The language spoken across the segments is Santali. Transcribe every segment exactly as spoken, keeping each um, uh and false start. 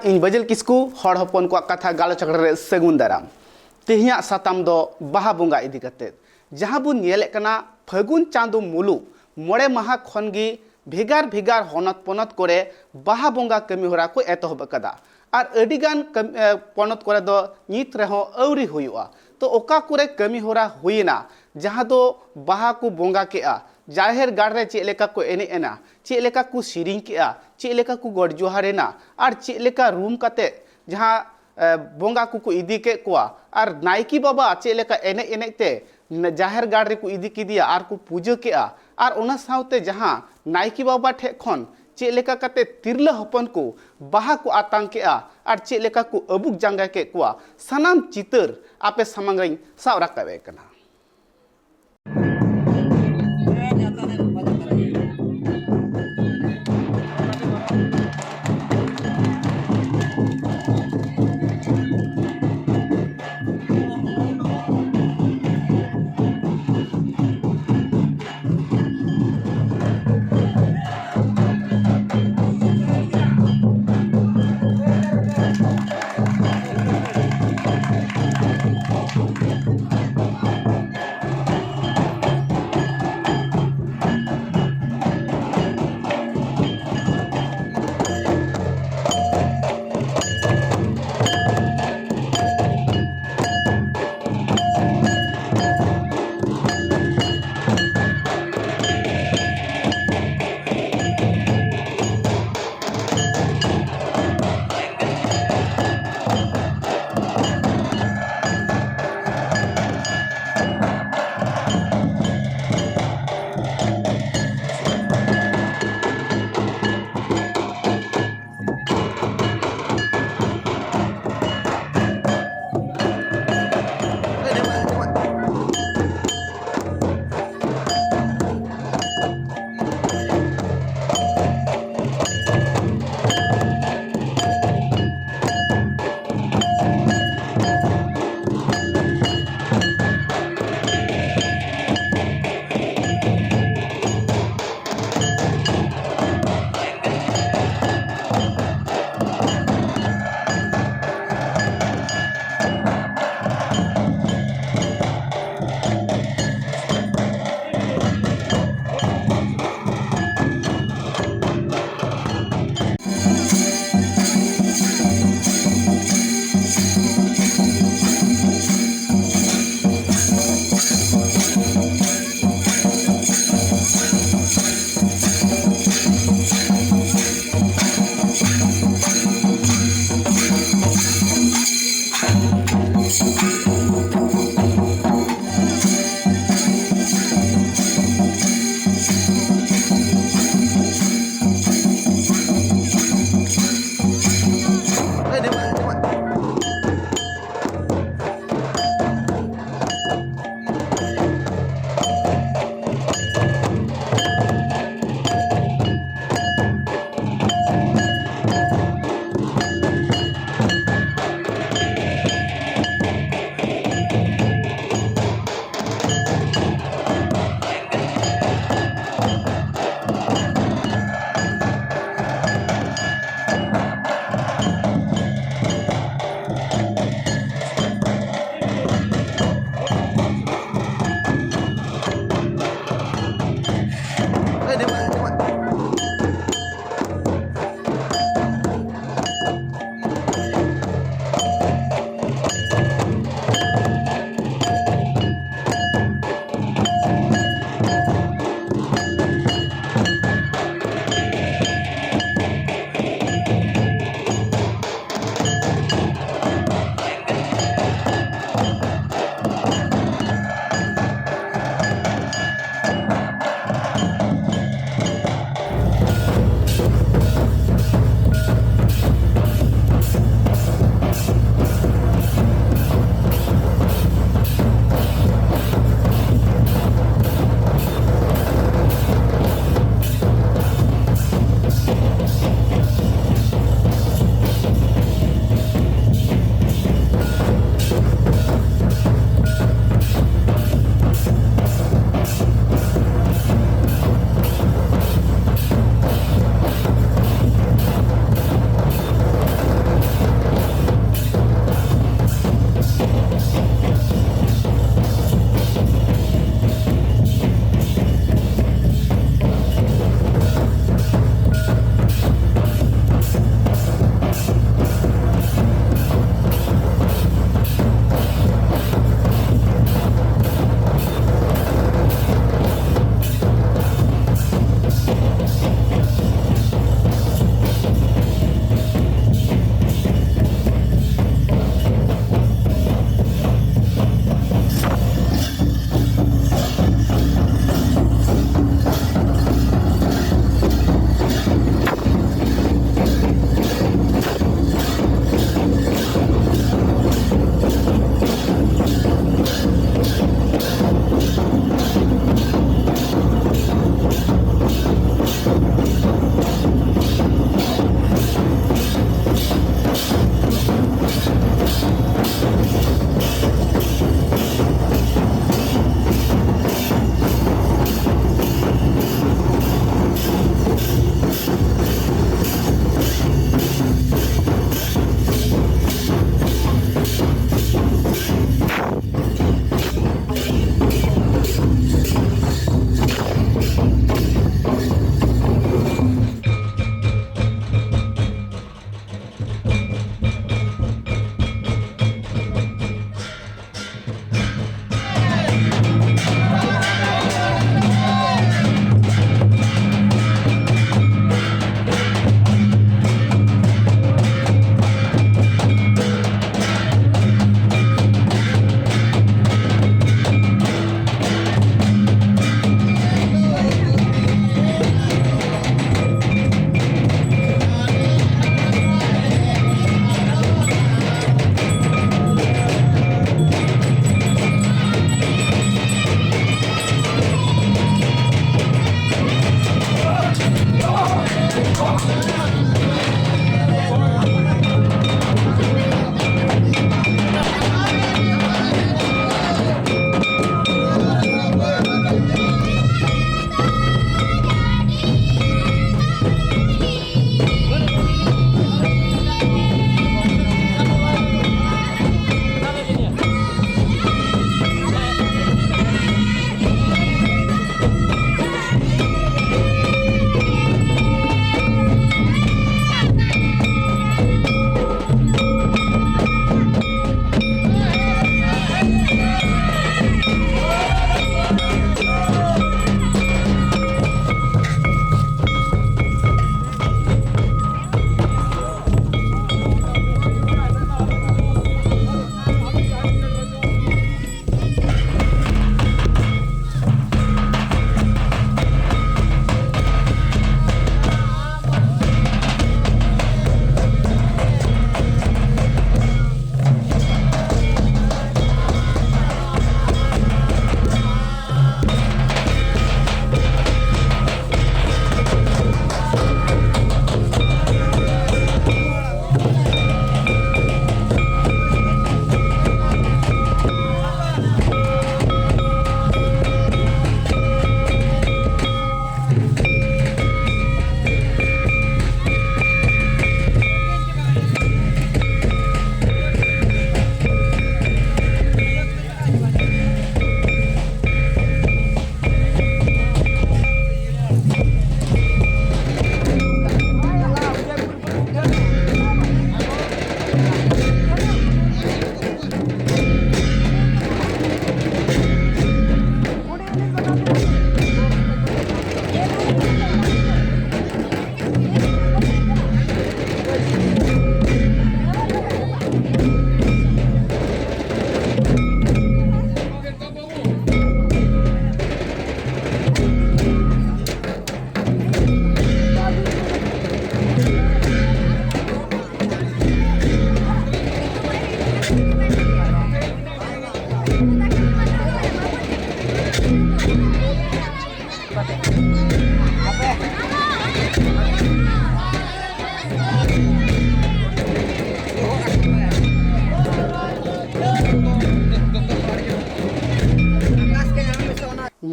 ᱤᱧ ᱵᱟᱹᱡᱟᱹᱞ ᱠᱤᱥᱠᱩ, ᱦᱚᱲ ᱦᱚᱯᱚᱱ ᱠᱚᱣᱟᱜ ᱠᱟᱛᱷᱟ ᱜᱟᱞᱚᱪ ᱟᱠᱷᱲᱟ ᱨᱮ ᱥᱟᱹᱜᱩᱱ ᱫᱟᱨᱟᱢ᱾ ᱛᱮᱦᱮᱧᱟᱜ ᱥᱟᱛᱟᱢ ᱫᱚ ᱵᱟᱦᱟ ᱵᱚᱸᱜᱟ ᱤᱫᱤ ᱠᱟᱛᱮ᱾ ᱡᱟᱦᱟᱸ ᱵᱚᱱ ᱧᱮᱞᱮᱫ ᱠᱟᱱᱟ, ᱯᱷᱟᱹᱜᱩᱱ ᱪᱟᱸᱫᱳ ᱢᱩᱞᱩᱜ ᱢᱚᱬᱮ ᱢᱟᱦᱟ ᱠᱷᱚᱱ ᱜᱮ ᱵᱷᱮᱜᱟᱨ ᱵᱷᱮᱜᱟᱨ ᱦᱚᱱᱚᱛ ᱯᱚᱱᱚᱛ ᱠᱚᱨᱮ ᱵᱟᱦᱟ ᱵᱚᱸᱜᱟ ᱠᱟᱹᱢᱤ ᱦᱚᱨᱟ ᱠᱚ ᱮᱛᱚᱦᱚᱵ ᱟᱠᱟᱫᱟ᱾ ᱟᱨ ᱟᱹᱰᱤᱜᱟᱱ ᱠᱟᱹᱢ-, ᱮ, ᱯᱚᱱᱚᱛ ᱠᱚᱨᱮ ᱫᱚ ᱱᱤᱛ ᱨᱮᱦᱚᱸ ᱟᱹᱣᱨᱤ ᱦᱩᱭᱩᱜᱼᱟ᱾ ᱛᱚ, ᱚᱠᱟ ᱠᱚᱨᱮ ᱠᱟᱹᱢᱤ ᱦᱚᱨᱟ ᱦᱩᱭᱮᱱᱟ, ᱡᱟᱦᱟᱸ ᱫᱚ ᱵᱟᱦᱟ ᱠᱚ ᱵᱚᱸᱜᱟ ᱠᱮᱜᱼᱟ, ᱡᱟᱦᱮᱨ ᱜᱟᱲ ᱨᱮ ᱪᱮᱫ ᱞᱮᱠᱟ ᱠᱚ ᱮᱱᱮᱡ ᱮᱱᱟ, ᱪᱮᱫ ᱞᱮᱠᱟ ᱠᱚ ᱥᱮᱨᱮᱧ ᱠᱮᱜᱼᱟ, ᱪᱮᱫ ᱞᱮᱠᱟ ᱠᱚ ᱜᱚᱰ ᱡᱚᱦᱟᱨ ᱮᱱᱟ, ᱟᱨ ᱪᱮᱫ ᱞᱮᱠᱟ ᱨᱩᱢ ᱠᱟᱛᱮ ᱡᱟᱦᱟᱸ, ᱮ, ᱵᱚᱸᱜᱟ ᱠᱚᱠᱚ ᱤᱫᱤ ᱠᱮᱫ ᱠᱚᱣᱟ, ᱟᱨ ᱱᱟᱭᱠᱮ ᱵᱟᱵᱟ ᱪᱮᱫ ᱞᱮᱠᱟ ᱮᱱᱮᱡ ᱮᱱᱮᱡ ᱛᱮ ᱡᱟᱦᱮᱨ ᱜᱟᱲ ᱨᱮᱠᱚ ᱤᱫᱤ ᱠᱮᱫᱮᱭᱟ ᱟᱨ ᱠᱚ ᱯᱩᱡᱟᱹ ᱠᱮᱜᱼᱟ, ᱟᱨ ᱚᱱᱟ ᱥᱟᱶᱛᱮ ᱡᱟᱦᱟᱸ ᱱᱟᱭᱠᱮ ᱵᱟᱵᱟ ᱴᱷᱮᱡ ᱠᱷᱚᱱ ᱪᱮᱫ ᱞᱮᱠᱟ ᱠᱟᱛᱮ ᱛᱤᱨᱞᱟᱹ ᱦᱚᱯᱚᱱ ᱠᱚ ᱵᱟᱦᱟ ᱠᱚ ᱟᱛᱟᱝ ᱠᱮᱜᱼᱟ ᱟᱨ ᱪᱮᱫ ᱞᱮᱠᱟ ᱠᱚ ᱟᱹᱵᱩᱠ ᱡᱟᱸᱜᱟ ᱠᱮᱫ ᱠᱚᱣᱟ, ᱥᱟᱱᱟᱢ ᱪᱤᱛᱟᱹᱨ ᱟᱯᱮ ᱥᱟᱢᱟᱝ ᱨᱤᱧ ᱥᱟᱵ ᱨᱟᱠᱟᱵ ᱮᱫ ᱠᱟᱱᱟ᱾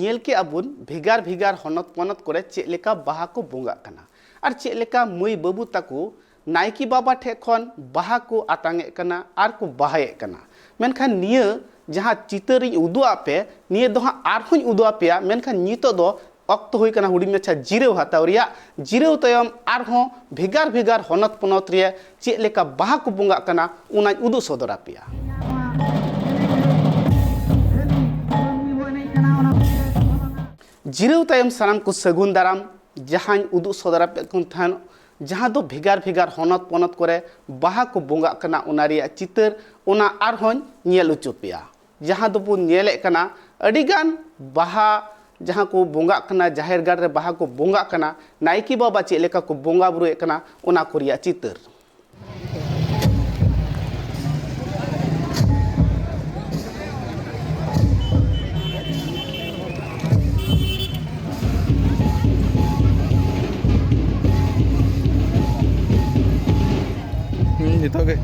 ᱧᱮᱞ ᱠᱮᱜᱼᱟ ᱵᱚᱱ ᱵᱷᱮᱜᱟᱨ ᱵᱷᱮᱜᱟᱨ ᱦᱚᱱᱚᱛ ᱯᱚᱱᱚᱛ ᱠᱚᱨᱮ ᱪᱮᱫ ᱞᱮᱠᱟ ᱵᱟᱦᱟ ᱠᱚ ᱵᱚᱸᱜᱟᱜ ᱠᱟᱱᱟ ᱟᱨ ᱪᱮᱫ ᱞᱮᱠᱟ ᱢᱟᱹᱭ ᱵᱟᱹᱵᱩ ᱛᱟᱠᱚ ᱱᱟᱭᱠᱮ ᱵᱟᱵᱟ ᱴᱷᱮᱱ ᱠᱷᱚᱱ ᱵᱟᱦᱟ ᱠᱚ ᱟᱛᱟᱝ ᱮᱫ ᱠᱟᱱᱟ ᱟᱨ ᱠᱚ ᱵᱟᱦᱟᱭᱮᱫ ᱠᱟᱱᱟ᱾ ᱢᱮᱱᱠᱷᱟᱱ ᱱᱤᱭᱟᱹ ᱡᱟᱦᱟᱸ ᱪᱤᱛᱟᱹᱨᱤᱧ ᱩᱫᱩᱜ ᱟᱫ ᱯᱮ, ᱱᱤᱭᱟᱹ ᱫᱚ ᱦᱟᱸᱜ ᱟᱨᱦᱚᱸᱧ ᱩᱫᱩᱜ ᱟᱯᱮᱭᱟ, ᱢᱮᱱᱠᱷᱟᱱ ᱱᱤᱛᱚᱜ ᱫᱚ ᱚᱠᱛᱚ ᱦᱩᱭ ᱠᱟᱱᱟ ᱦᱩᱰᱤᱧ ᱢᱟᱪᱷᱟ ᱡᱤᱨᱟᱹᱣ ᱦᱟᱛᱟᱣ ᱨᱮᱭᱟᱜ᱾ ᱡᱤᱨᱟᱹᱣ ᱛᱟᱭᱚᱢ ᱟᱨᱦᱚᱸ ᱵᱷᱮᱜᱟᱨ ᱵᱷᱮᱜᱟᱨ ᱦᱚᱱᱚᱛ ᱯᱚᱱᱚᱛ ᱨᱮ ᱪᱮᱫ ᱞᱮᱠᱟ ᱵᱟᱦᱟ ᱠᱚ ᱵᱚᱸᱜᱟᱜ ᱠᱟᱱᱟ, ᱚᱱᱟᱧ ᱩᱫᱩᱜ ᱥᱚᱫᱚᱨ ᱟᱯᱮᱭᱟ᱾ ᱡᱤᱨᱟᱹᱣ ᱛᱟᱭᱚᱢ ᱥᱟᱱᱟᱢ ᱠᱚ ᱥᱟᱹᱜᱩᱱ ᱫᱟᱨᱟᱢ᱾ ᱡᱟᱦᱟᱸᱧ ᱩᱫᱩᱜ ᱥᱚᱫᱚᱨ ᱟᱯᱮ ᱠᱟᱱ ᱛᱟᱦᱮᱸᱱ, ᱡᱟᱦᱟᱸ ᱫᱚ ᱵᱷᱮᱜᱟᱨ ᱵᱷᱮᱜᱟᱨ ᱦᱚᱱᱚᱛ ᱯᱚᱱᱚᱛ ᱠᱚᱨᱮ ᱵᱟᱦᱟ ᱠᱚ ᱵᱚᱸᱜᱟᱜ ᱠᱟᱱᱟ, ᱚᱱᱟ ᱨᱮᱭᱟᱜ ᱪᱤᱛᱟᱹᱨ, ᱚᱱᱟ ᱟᱨᱦᱚᱸᱧ ᱧᱮᱞ ᱦᱚᱪᱚ ᱯᱮᱭᱟ᱾ ᱡᱟᱦᱟᱸ ᱫᱚᱵᱚᱱ ᱧᱮᱞᱮᱫ ᱠᱟᱱᱟ, ᱟᱹᱰᱤᱜᱟᱱ ᱵᱟᱦᱟ ᱡᱟᱦᱟᱸ ᱠᱚ ᱵᱚᱸᱜᱟᱜ ᱠᱟᱱᱟ, ᱡᱟᱦᱮᱨ ᱜᱟᱲ ᱨᱮ ᱵᱟᱦᱟ ᱠᱚ ᱵᱚᱸᱜᱟᱜ ᱠᱟᱱᱟ, ᱱᱟᱭᱠᱮ ᱵᱟᱵᱟ ᱪᱮᱫ ᱞᱮᱠᱟ ᱠᱚ ᱵᱚᱸᱜᱟ ᱵᱩᱨᱩᱭᱮᱫ ᱠᱟᱱᱟ, ᱚᱱᱟ ᱠᱚ ᱨᱮᱭᱟᱜ ᱪᱤᱛᱟᱹᱨ᱾ ᱦᱩᱸ, ᱡᱚᱛᱚ ᱜᱮ᱾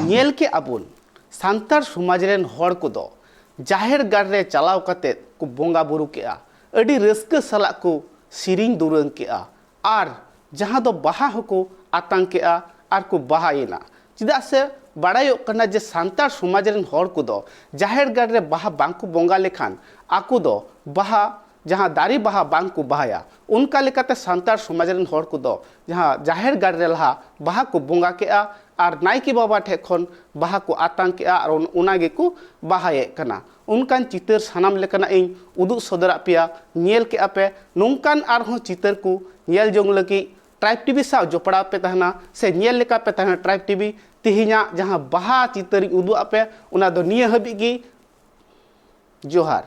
ᱧᱮᱞ ᱠᱮᱜᱼᱟ ᱵᱚᱱ, ᱥᱟᱱᱛᱟᱲ ᱥᱚᱢᱟᱡᱽ ᱨᱮᱱ ᱦᱚᱲ ᱠᱚᱫᱚ ᱡᱟᱦᱮᱨ ᱜᱟᱲ ᱨᱮ ᱪᱟᱞᱟᱣ ᱠᱟᱛᱮ ᱠᱚ ᱵᱚᱸᱜᱟ ᱵᱩᱨᱩ ᱠᱮᱜᱼᱟ, ᱟᱹᱰᱤ ᱨᱟᱹᱥᱠᱟᱹ ᱥᱟᱞᱟᱜ ᱠᱚ ᱥᱮᱨᱮᱧ ᱫᱩᱨᱟᱹᱝ ᱠᱮᱜᱼᱟ, ᱟᱨ ᱡᱟᱦᱟᱸ ᱫᱚ ᱵᱟᱦᱟ ᱦᱚᱸᱠᱚ ᱟᱛᱟᱝ ᱠᱮᱜᱼᱟ ᱟᱨ ᱠᱚ ᱵᱟᱦᱟᱭᱮᱱᱟ᱾ ᱪᱮᱫᱟᱜ ᱥᱮ ᱵᱟᱲᱟᱭᱚᱜ ᱠᱟᱱᱟ ᱡᱮ ᱥᱟᱱᱛᱟᱲ ᱥᱚᱢᱟᱡᱽ ᱨᱮᱱ ᱦᱚᱲ ᱠᱚᱫᱚ ᱡᱟᱦᱮᱨ ᱜᱟᱲ ᱨᱮ ᱵᱟᱦᱟ ᱵᱟᱝ ᱠᱚ ᱵᱚᱸᱜᱟ ᱞᱮᱠᱷᱟᱱ ᱟᱠᱚ ᱫᱚ ᱵᱟᱦᱟ, ᱡᱟᱦᱟᱸ ᱫᱟᱨᱮ ᱵᱟᱦᱟ ᱵᱟᱝ ᱠᱚ ᱵᱟᱦᱟᱭᱟ᱾ ᱚᱱᱠᱟ ᱞᱮᱠᱟᱛᱮ ᱥᱟᱱᱛᱟᱲ ᱥᱚᱢᱟᱡᱽ ᱨᱮᱱ ᱦᱚᱲ ᱠᱚᱫᱚ ᱡᱟᱦᱟᱸ ᱡᱟᱦᱮᱨ ᱜᱟᱲ ᱨᱮ ᱞᱟᱦᱟ ᱵᱟᱦᱟ ᱠᱚ ᱵᱚᱸᱜᱟ ᱠᱮᱜᱼᱟ ᱟᱨ ᱱᱟᱭᱠᱮ ᱵᱟᱵᱟ ᱴᱷᱮᱱ ᱠᱷᱚᱱ ᱵᱟᱦᱟ ᱠᱚ ᱟᱛᱟᱝ ᱠᱮᱜᱼᱟ ᱟᱨ ᱚᱱ-, ᱚᱱᱟ ᱜᱮᱠᱚ ᱵᱟᱦᱟᱭᱮᱫ ᱠᱟᱱᱟ᱾ ᱚᱱᱠᱟᱱ ᱪᱤᱛᱟᱹᱨ ᱥᱟᱱᱟᱢ ᱞᱮᱠᱟᱱᱟᱜ ᱤᱧ ᱩᱫᱩᱜ ᱥᱚᱫᱚᱨᱟᱜ ᱯᱮᱭᱟ, ᱧᱮᱞ ᱠᱮᱜᱼᱟ ᱯᱮ᱾ ᱱᱚᱝᱠᱟᱱ ᱟᱨᱦᱚᱸ ᱪᱤᱛᱟᱹᱨ ᱠᱚ ᱧᱮᱞ ᱡᱚᱝ ᱞᱟᱹᱜᱤᱫ ᱴᱨᱟᱭᱤᱵᱽ ᱴᱤᱵᱷᱤ ᱥᱟᱶ ᱡᱚᱯᱲᱟᱣ ᱯᱮ ᱛᱟᱦᱮᱱᱟ ᱥᱮ ᱧᱮᱞ ᱞᱮᱠᱟ ᱯᱮ ᱛᱟᱦᱮᱱᱟ ᱴᱨᱟᱭᱤᱵᱽ ᱴᱤᱵᱷᱤ᱾ ᱛᱮᱦᱮᱧᱟᱜ ᱡᱟᱦᱟᱸ ᱵᱟᱦᱟ ᱪᱤᱛᱟᱹᱨᱤᱧ ᱩᱫᱩᱜ ᱟᱫ ᱯᱮ, ᱚᱱᱟ ᱫᱚ ᱱᱤᱭᱟᱹ ᱦᱟᱹᱵᱤᱡ ᱜᱮ᱾ ᱡᱚᱦᱟᱨ᱾